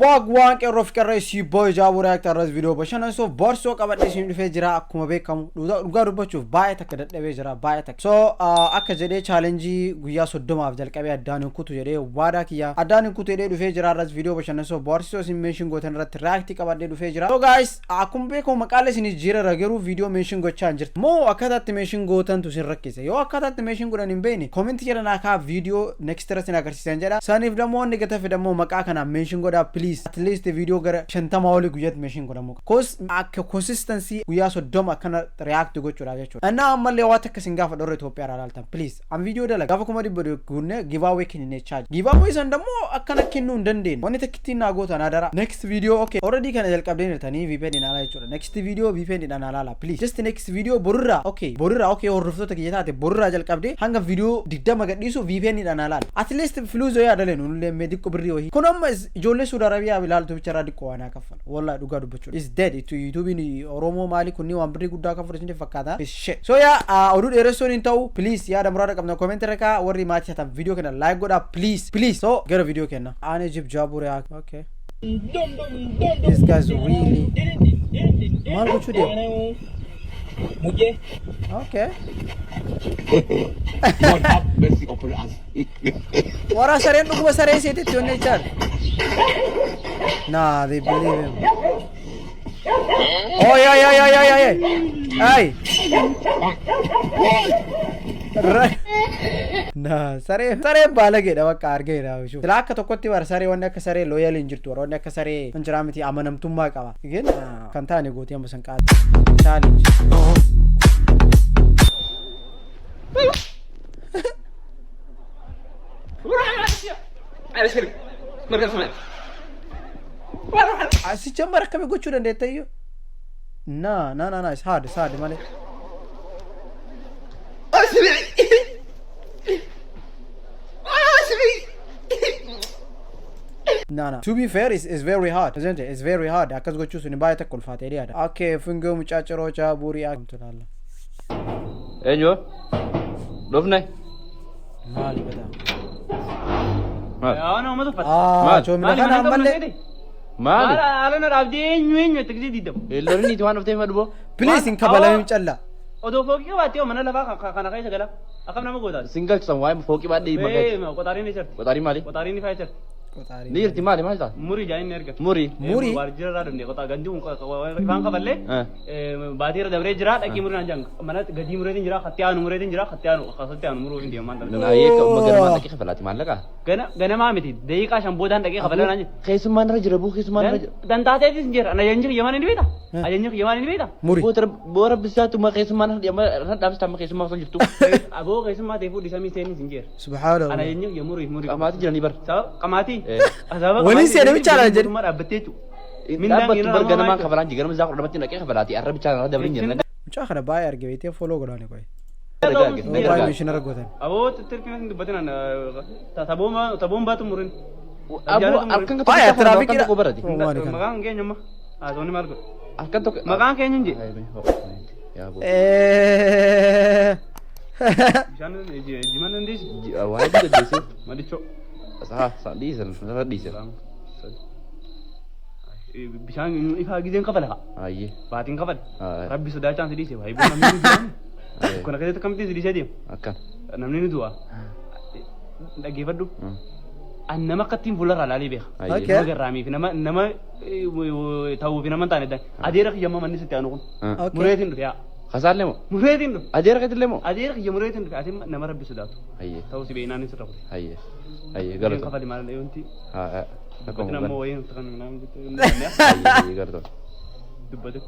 Wagwaan qeerroof qeerreessii boy jaabuu react arras viidiyoo bashannansuuf borsoo qabadhee isin dhufee jira. Akkuma beekamu dhugaa dubbachuuf baay'ee takka dadhabee jira, baay'ee takka. So akka jedhee challenge guyyaa 30f jalqabee addaan hin kutu jedhee, waadaa kiyya addaan hin kutu jedhee dhufee jira. Arras viidiyoo bashannansuuf borsoo isin mention gootan irratti react qabadhee dhufee jira. So guys, akkuma beekamu maqaalee isin jijjiirra, garuu viidiyoo mention gochaa hin jirtu moo akkaataatti mention gootantu isin rakkise? Yoo akkaataatti mention godhan hin beekne, comment jedha naa kaa, viidiyoo next irratti isin agarsiisan jedha. Saniif dammoo wanni gata fedhammoo maqaa kanaan mention godhaa please. At least viidiyoo gara 50 olii guyyaatti mention godhamu kos akka consistency guyyaa 30 akkana react gochuudha jechuudha. Innaa ammallee waan takka isin gaafa dhorra Itoophiyaa irraa ilaaltan, please, an viidiyoo dalaga gaafa 100,000 guunne giveaway kennine charge giveaway san dammoo akkana kennuu hin dandeenyu. Wanni takkittiin naa gootan adara next video, okay, already kana jalqabdeen jirtanii VPN dhaan alaa jechuudha. Next video VPN dhaan alaala please. Just next video borurraa, okay, borurraa, okay, hordoftoota kiyya taate borurraa jalqabdee hanga video 20 gadhiisu VPN dhaan alaala. At least filuuzoo yaadalee nullee mee diqqo birrii wayii kun amma ijoollee Suudi Arabiyaa ilaaltu bicharraa diqqo waan haa kaffala. Wallahi dhugaa dubbachuudha is dead. Itu YouTubein Oromoo maali kunni waan birrii guddaa kaffalu isin fakkaata is shit. So yaa oduu dheeressuun hin ta'u. Please, yaada muraada qabna comment irra kaa. Warri maatii hatan video kana like godhaa please, please. So gara video kenna aan Egypt jaabuu react. Okay, this guys really maal gochuu deemu? Mujee. Okay. God have mercy upon us. Warra sareen dhuguma saree seetitti wanni jechaan. Nah, they believe him. Oh, yeah, yeah, yeah, yeah, yeah, yeah. Ay. Nah, saree sareen baalageedha bakka argeera. Sila akka tokkotti bara saree wanni akka saree loyal hin jirtu, warra wanni akka saree hin jiraa miti, amanamtummaa qaba. Gin kan taane gootii amma san qaata. Challenge. Asi jammar akkamii gochuu dandeetta iyyuu? Na na na na, it's hard, it's hard malee. No, no. To be fair, it's very hard, isn't it? It's very hard. Akkas gochuu sun baay'ee takka ulfaatee dhiyaata. Okay, fungoo mucaa ciroo caabuurii akka ilaalla. Eenyu? Dhufne. Maali badaa? Maali? Yaa nama tuffata. Ah, Maal? choomina Maali kana mana qabna ammallee. seete? Maali? Maal haala na dhaabdee eenyu eenyu itti gisee diidama. Eelloonni niiti waan dhufteef maduboo. Please hin kabalamin calla. Odoo fooqii qabaattee mana lafaa kana keessa gala. Akkam nama gootaati? Sin galchisan waa'ee fooqii baadhee maqaa. Ee qoxaariin ni jirti. Qoxaarii maali? Qoxaariin ni faaya jirti. Ni jirti maali maal ta'a? Murii jaaniin ni erga. Murii. Murii? Waajjira irraa dhufne qoxaa gandi kun ifaan kafallee baatii irra dabree jira dhaqii murii naan jaan mana gadii mureetiin jira khatti aanu mureetiin jira khatti aanu khatti aanu muruu hin deemaan tana. Ayyee ganamaa dhaqee kafalaati maallaqa. Gana ganamaa miti daqiiqaa 5 boodaan dhaqee kafalee naan jedhe. Keessummaan irra jira buu keessummaan irra jira. Dantaateetis hin jira. Ajajni kiyya maal inni beekta? Ajajni kiyya maal inni beekta? Muri. Boo rabbi isaatu ma keessummaan irra dhaabsita amma keessummaa osoo jirtu. Aboo keessummaa ta'e fuudhi samii seenis hin jira. Subhaanallah. Ana ajajni kiyya murii murii. Qamaatii jiranii bar. Sababa qamaatii. Sababa Waliin seene bichaadha jedhe. Mootummaa dhaabbattee jechuudha. Mindaan Dhaabbattu yeroo bar ammaa ganamaan maal kafalaan jira ganama isaa 12tti dhaqee kafalaati arra bichaan irra dabrin jira. Mucaa kana baay'ee arge beektee follow godhaani qoy. Gargaar. Baay'ee mishinara gootan. Aboo tirkina hin dubbatin taboon baatu murin. Aboo halkan tokko Baay'ee halkan tiraafikiidha. tokko barate. Oh, maali kana? Maqaan keenya amma haasawni maal godhu? Halkan tokko. Maqaan keenya hin jedhe. Yaa boo. Bishaan jiman dandeessi? Waa hedduu dandeessee. Madichoo. Haa dhiisan irra dhiisan. Bishaan ifaa gizeen kafala haa. Ayyee. Baatiin kafala. Haa. Rabbi sodaachaan si dhiise. Waa hibboo namni ni du'a. Kana keessatti akkamittiin si dhiisee deema? Akkan. Namni ni du'a. Dhaggeeffadhu. An nama akkattiin fuularraa laalee beeka. Ayyee. Okay. Nama garraamii fi nama nama ta'uu fi nama hin taane adeera kiyya amma manni sitti aanu kun. Okay. Mureetiin dhufe yaa. Kasaallee moo? Mureetiin dhufe. Adeera keetillee moo? Adeera kiyya mureetiin dhufe ati nama rabbi sodaatu. Ayyee. Ta'uu si beeknaan sirra kute. Ayyee. Ayyee Isheen galatoon. kafali maal yoonti. Haa. Dubbatin ammoo wayii nutti kan nama Ayyee galatoon. dubbate.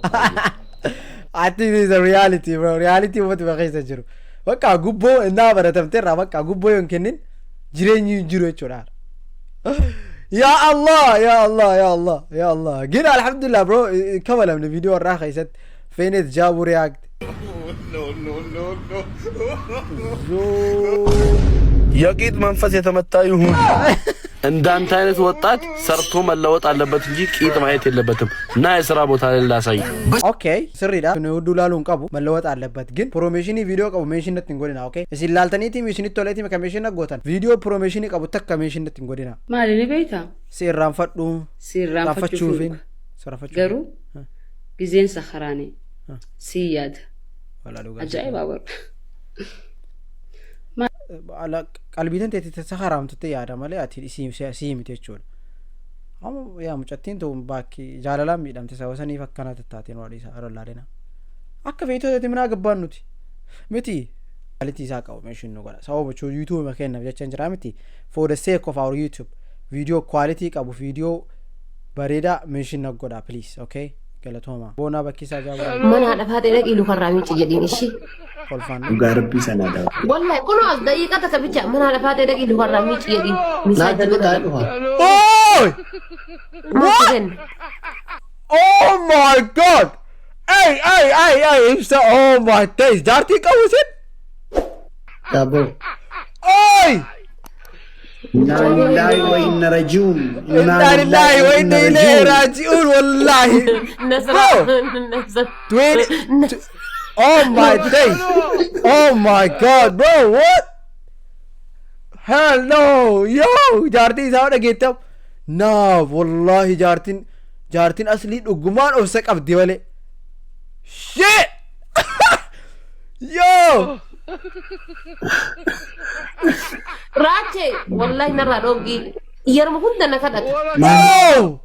I think this is a reality, bro. Reality uummata keessa jiru. Bakka gubboo innaa baratamte irraa bakka gubboo yoo hin kennin jireenyi hin jiru jechuudha. Ya Allah, ya Allah, ya Allah, ya Allah. Gina alhamdulillah bro, kabalamne viidiyoo irraa keessatti Feenet Jaabu react. No, no, no, no. Zoo. የቂጥ መንፈስ የተመታ ይሁን። እንዳንተ አይነት ወጣት ሰርቶ መለወጥ አለበት እንጂ ቂጥ ማየት የለበትም። እና የስራ ቦታ ላይ ላሳይ። Okay, sirriidha. Kun hudduu laaluun qabu መለወጥ አለበት ግን promotion viidiyoo qabu mention natti hin godhina. Okay, isin laaltaniitii isinitti toleetii kan mention gootan viidiyoo promotion qabu takka mention natti hin godhina. Maali ni beektaa? Si irraanfadhu. Si irraanfachuufin. Irraanfachuufin. Garuu gizeen sakaraane si yaada. Walaa dhugaa. Ajaa'iba bara. Qalbiitan teetti sakaraamtutti yaada malee ati sii miti jechuudha. Amma yaa mucattiin ta'uun baakki jaalalaan miidhamte sababa saniif akkana tattaateen waa dhiisa arallaalena. Akka feetoo minaa gabbaan nuti miti. Quality isaa qabu mention nu godha. Sababa YouTube kennaaf jecha hin jira miti. For the sake of our YouTube, video quality qabu, video bareedaa mention nu godha, please. Okay, galatooma. Boonaa bakkisaa jaabaa. Mana haadha faatee dhaqii lukarraa miici jedhiin ishii. Kolfaan. Dhugaa rabbii sanaa dha. Wallahi kunoo as daqiiqa takka bicha mana haadha faatee dhaqii lukarraa miici jedhiin. Naa kennu taa'ee dhufa. Oi! Maaltu kenna? Oh my God! Hey, hey, hey, hey, Ibsa, oh my days. Jaartii qabu isin? Daabboo. Oi! Inna lillahi wa inna rajiun. Inna lillahi wa inna ilayhi raji'un, wallahi. Nasra. Nasra. 20. Oh my days. Oh my God, bro, what? Hell no. Yo, jaartii isaa dhageettam. Naa, wallahi jaartiin aslii dhugumaan obsa qabdi malee. Shit! Yo! Raache wallahi narraa dhoogii yeruma hunda na kadhata. No!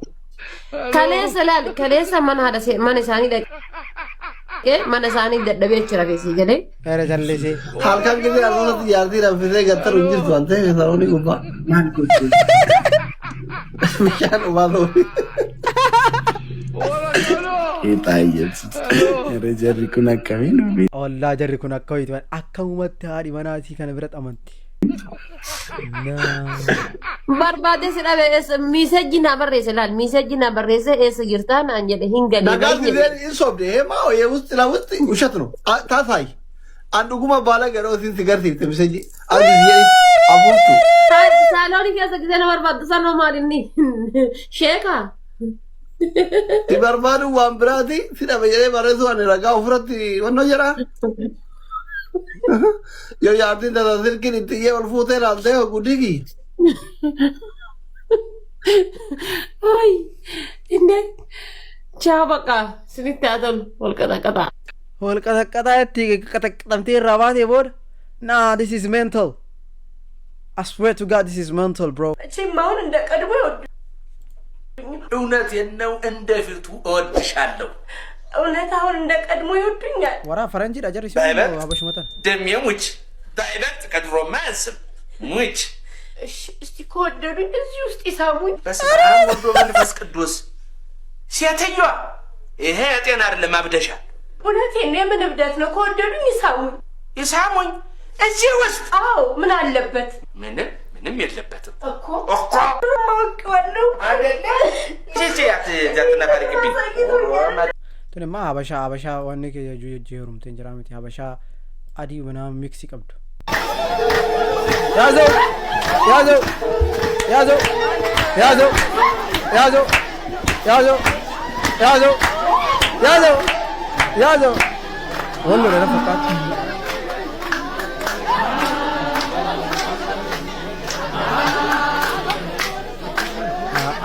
Kaleessa laal, kaleessa mana haadha mana isaanii dhaqee mana isaanii dadhabee jira feesii jedhee. Era jallisee. Halkan gisee almooti jaartii raffisee gattaru hin jirtu waan ta'eef saroonni gubbaa. Maal gochuu? Bishaan dhumaa ta'u. Jarri kun akkamiin dubbii? Wallaa jarri kun akka wayiiti akkamumatti haadhi manaatii kana bira amanti. Naa. Barbaade si dhabe, eessa message naa barreesse, laal, message naa barreesse, eessa jirtaa naan jedhe, hin galee. Nagaan gisee hin sobde heemaa የውስጥ ለውስጥ ውሸት ነው ታሳይ አንዱ ጉማ ባለ ገሮ ሲን ሲገርሲፍte message አንዱ ጊዜ abuutu. Saaloonii keessa gisee na barbaaddu sanoo maal inni sheekaa? Si barbaadu waan biraati si dhabe jedhee barreessu ani ragaa ofirratti wannoo jedha. Yoo jaartiin tasa silkiin itti iyyee ol fuutee laaltee guddigi. Ay, inni chaa baqa sinitti haa tolu wal qaxaqaxaa. Wal qaxaqaxaa itti qaxaqaxamtee irraa baatee booda. Nah, this is mental. I swear to God, this is mental, bro. መቼም አሁን እንደ ቀድሞ ይወዱ እውነቴን ነው፣ እንደ ፊቱ እወድሻለሁ። እውነት አሁን እንደ ቀድሞ ይወዱኛል። Waraa faranjiidha jarri si በይበልጥ habashumatan. ደሜ ሙች በይበልጥ ከድሮማ አያንስም ሙች። እሺ እስቲ ከወደዱኝ እዚህ ውስጥ ይሳሙኝ። በስመ አብ ወወልድ ወመንፈስ ቅዱስ። ሴትዮዋ ይሄ የጤና አይደለም አብደሻል። እውነቴን ነው፣ የምን እብደት ነው? ከወደዱኝ ይሳሙኝ። ይሳሙኝ እዚህ ውስጥ? አዎ፣ ምን አለበት? ምንም ምንም የለበትም። እኮ እኮ ድሮም አውቄዋለሁ። አይደለ ጂጂ አትነፋርቅብኝ። Tun immoo habashaa wanni jejjuu heerumte hin jira miti, habashaa adii ምናምን mix qabdu. ያዘው ያዘው ያዘው ያዘው ያዘው ያዘው ያዘው ያዘው ያዘው ወሎ ለና fakkaatu.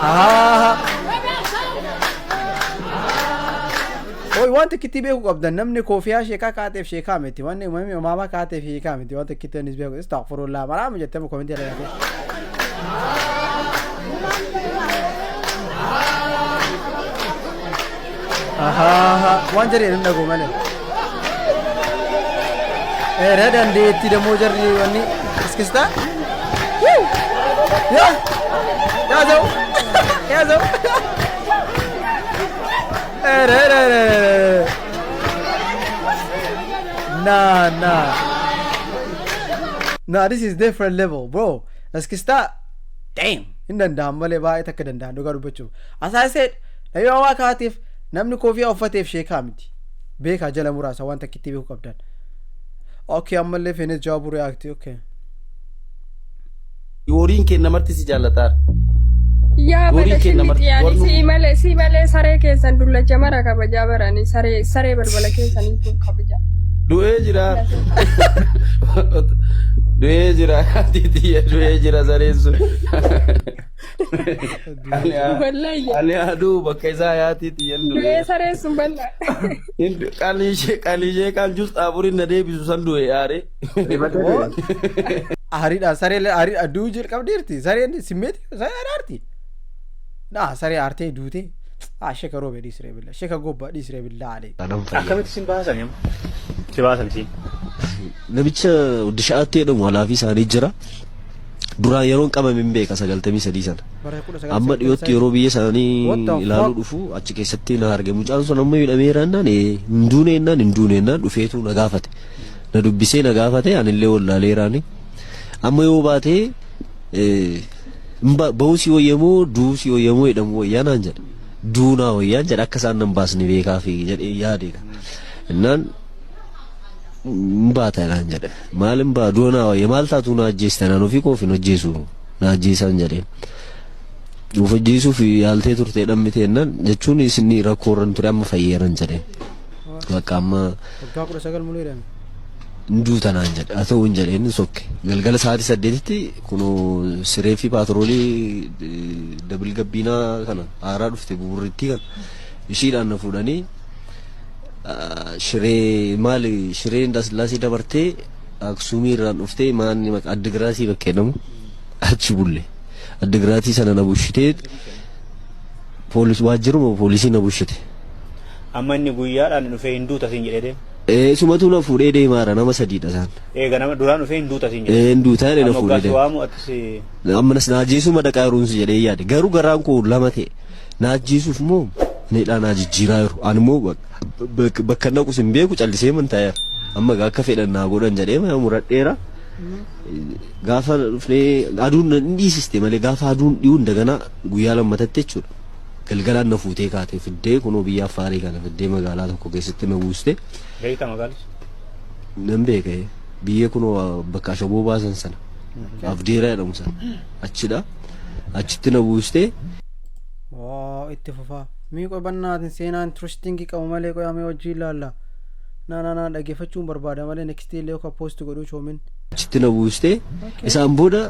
Ah. Oi, wanta kitti beeku qabdan, namni koofiyaa sheekaa kaateef sheekaa miti, wanni uumamni uumama kaateef sheekaa miti, wanta kitti anis beeku astaghfirullah maraama jettee comment irra yaate. Ahaa, waan jedhee nan dhagoo malee. Era dandeetti dammoo jarri wanni iskistaa. Yaa! ያዘው ያዘው። ኧረ ኧረ ኧረ ኧረ። Nah, nah. Nah, this is different level, bro. Iskistaa, damn. Hin danda'an malee baay'ee takka danda'an dhugaa dubbachuuf. As I said, namni homaa kaateef, namni koofiyaa uffateef sheekaa miti. Beekaa jala muraasa waan takkitti beekuu qabdan. Okay, ammallee feenes jawaabu react, okay. Horiin kee namarti si jaallataara. Yaa Horiin bada kee namarti shinni warri sii malee saree keessan dullacha mara kabajaa baranii saree balbala keessanii kun kabajaa. Du'ee jira. Du'ee jira. Titiyya du'ee jira sareen sun. Wallahi. Ani aduu bakka isaa yaatii xiyyan Du'ee du'ee. sareen sun bal'aa. Qalii ishee kan jus xaaburiin na deebisu san du'e yaare. Aariidha, saree aariidha, du'uu jalqabdeerti. Sareen simmeeti, saree aarti. Naa saree aartee duute. Ah, sheka roobe dhiisree billa, sheka gobba dhiisree billa alee. Akkamitti sin baasan amma? Si baasan siin. Namicha Disha'aatti jedhamu alaafii isaanii jira. Duraan yeroon qabame hin beeka 93 sana. Bara 19 Amma dhiyootti yeroo biyya isaanii What the ilaaluu fuck? dhufu achi keessatti na arge. Mucaan sun amma miidhameera jennaan, hin duune jennaan, hin duune jennaan dhufeetu na gaafate. Na dubbisee na gaafate, anillee wallaaleeraani. Amma yoo baatee bahuu si wayyamoo du'uu si wayyamoo jedhamu wayyaa naan jedhe. Duunaa wayyaan jedhe, akka isaan nan baasne beekaa fi jedhee yaadeedha. Innaan hin baata naan jedhe. Maal hin baa, du'a naa wayya, maal taatu na ajjeesta naan, ofii koof hin hojjeesu na ajjeesaan jedheen. Of ajjeesuuf yaaltee turte dhammite jennaan, jechuun isin rakkoo irran ture, amma fayyeeran jedheen. Bakka amma Waggaa 19 muluu jedhame. Hin duuta naan jedhe, haa ta'u hin jedheen sokke. Galgala sa'aatii 8tti kunoo siree fi paatroolii double gabbiinaa kana haaraa dhufte buburrittii kana ishiidhaan na fuudhanii Shiree maali, Shiree Indasillaasee dabartee Aksuumii irraan dhuftee maanni maqaa Addigiraatii bakka jedhamu achi bulle. Addigiraatii sana na bushitee poolis waajjiruma poolisii na bushite. Amma inni guyyaadhaan dhufee hin duuta siin jedhee deema. Sumatu na fuudhee deemaara, nama sadiidha isaan. Eega nama duraan dhufee hin duuta siin jedhee. Hin duuta jedhee na Amma fuudhee waggaa si deema. waamu atis Amma nas na ajjeesuu madaqaa yeroon jedhee yaade, garuu garaan koo lama ta'e, na ajjeesuuf moo needhaa na jijjiiraa jiru, ani immoo bakka naqus hin beeku, callisee man taa'eera. Amma egaa akka fedhan naa godhan jedhee muradheera. Gaafa dhufnee aduun hin dhiisiste malee, gaafa aduun dhiyuu indagana guyyaa lammatatti jechuudha. Galgalaan na fuutee kaatee fiddee kunoo biyya Affaarii kana fiddee magaalaa tokko keessatti na buuste. Beektaa magaalis? Nan beeka, biyya kunoo bakka ashaboo baasan sana. Abdeeraa jedhamu sana. Achidha. Achitti na buustee. Waa itti fufaa. Mii qobannaatiin seenaa interesting qabu malee qoyamee hojii ilaalla. Na na na dhaggeeffachuun barbaada malee next illee akka post godhuu choomin. Achitti na buustee isaan booda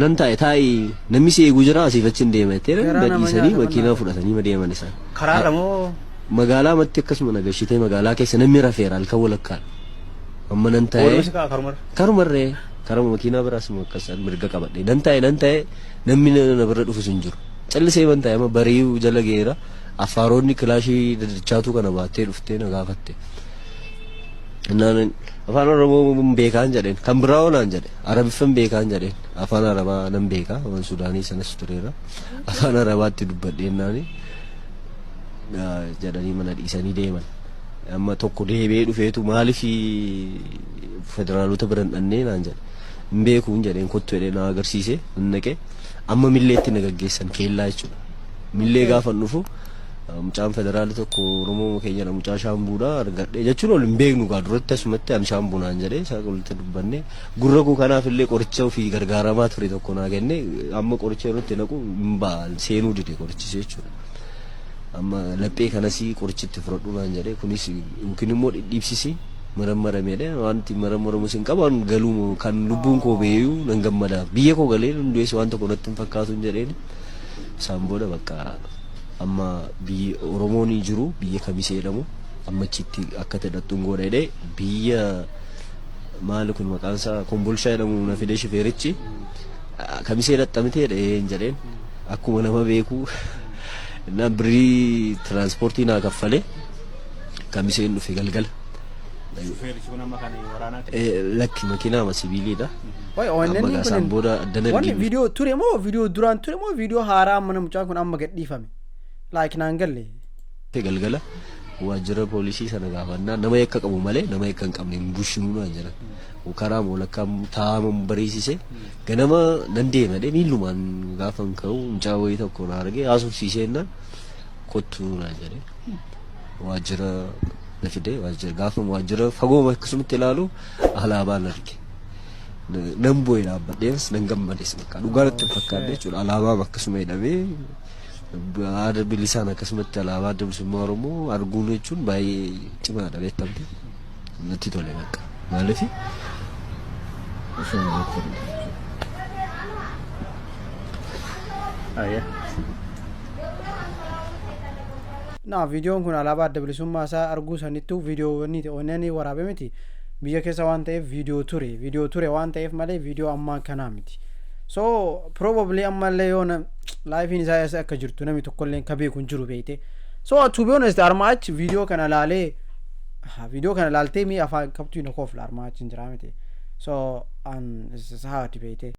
nan taa'e, taa'i namni si eegu jira, asiif achi hin deema jettee Garaa na nama dhiisanii nyaata. makiinaa fudhatanii ma deeman isaan. Karaarra moo? Magaalaa matti akkasuma na gashitee, magaalaa keessa namni rafeera, halkan walakkaadha. Amma nan taa'e. Ooluma si ka'a karumarra. Karumarree karuma makiinaa biraas immoo akkas mirga qabadhe nan taa'e, nan taa'e, namni na bira dhufus hin jiru. Callisee man taa'e, amma bari'uu jala geera, affaaronni kilaashii dadachaatu kana baattee dhuftee na gaafatte. Naan afaan Oromoo hin beekaan jedheen, kan biraa hoo naan jedhe, Arabiffan beekaan jedheen, afaan Arabaa nan beekaa, afaan Sudaanii sanas tureera, afaan Arabaatti dubbadheen naani jedhanii mana dhiisanii deeman. Amma tokko deebi'ee dhufeetu maaliif federaalota bira hin dhannee naan jedhe, hin beekuun jedheen, kottu jedhee na agarsiise, hin naqe, amma milleetti na gaggeessan, keellaa jechuudha. Millee gaafa dhufu mucaan federaala tokko Oromoo keenyadha, mucaa Shaambuudha argadhe jechuun, ol hin beeknu gaa duratti, asumatti an Shaambuu naan jedhee isaa walitti dubbanne, gurra koo kanaaf illee qoricha ofii gargaaramaa ture tokko naa kenne, amma qoricha yeroo itti naqu hin ba'a, seenuu dide qorichis jechuudha. Amma laphee kanas qorichi itti fudhadhu naan jedhee, kunis yookiin immoo dhidhiibsisi marammarameedha, wanti marammaramus hin qabu, an galuu kan lubbuun koo beeyuu nan gammada, biyya koo galee hundees waan tokko natti hin fakkaatu hin jedheen. Isaan booda bakka amma biyyi Oromoon jiru biyya Kamisee jedhamu, amma achitti akka hidhattuun godha jedhee, biyya maali kun maqaan isaa Kombolshaa jedhamu na fide shifeerichi. Kamisee dhaxxamitee jedhee hin jedheen, akkuma nama beeku innaan birrii tiraanspoortii naa kaffalee Kamiseen dhufe galgala. Shufeerichi kun amma kan waraanaati. Lakki, makiinaa sibiiliidha. Wayi ONN Amma isaan kun booda addana wanni erginu. viidiyoo ture moo, viidiyoo duraan ture moo, viidiyoo haaraa amma mucaan kun amma gadhiifame? Like naan galle. Galgala waajjira poolisii sana gaafannaa, nama yakka qabu malee nama yakka hin qabne hin bushinuu naan jedhan. Karaa walakkaa taa'ama bariisise, ganama nan deema jedhee miillumaan gaafa hin ka'u mucaa wayii tokko na argee haasofsiisee naan kottu naan jedhee waajjira na fide. Waajjira gaafa waajjira fagoo akkasumatti ilaalu alaabaan arge. Nan bu'e dhaabbadheenis nan gammades, bakka dhugaa natti hin fakkaanne jechuudha. Alaabaan akkasuma hidhamee haada bilisaan akkasumatti alaabaa Adda Bilisummaa Oromoo arguun jechuun baay'ee cimaadha, beektamte. Natti tole bakka. Maaliif? Na viidiyoon kun alaabaa Adda Bilisummaa isaa arguu sanittuu viidiyoowwan onneen waraabe miti, biyya keessa waan ta'eef viidiyoo ture, viidiyoo ture waan ta'eef malee viidiyoo ammaa kanaa miti. So probably ammallee yoo lifeiin isaa eessa akka jirtu namni tokkollee ka beeku hin jiru, beeyte. So to be honest, armaa achi viidiyoo kana laalee, viidiyoo kana laaltee mi afaan qabtuu na koofla, armaa achi hin jiraa miti. So an is hard, beeyte.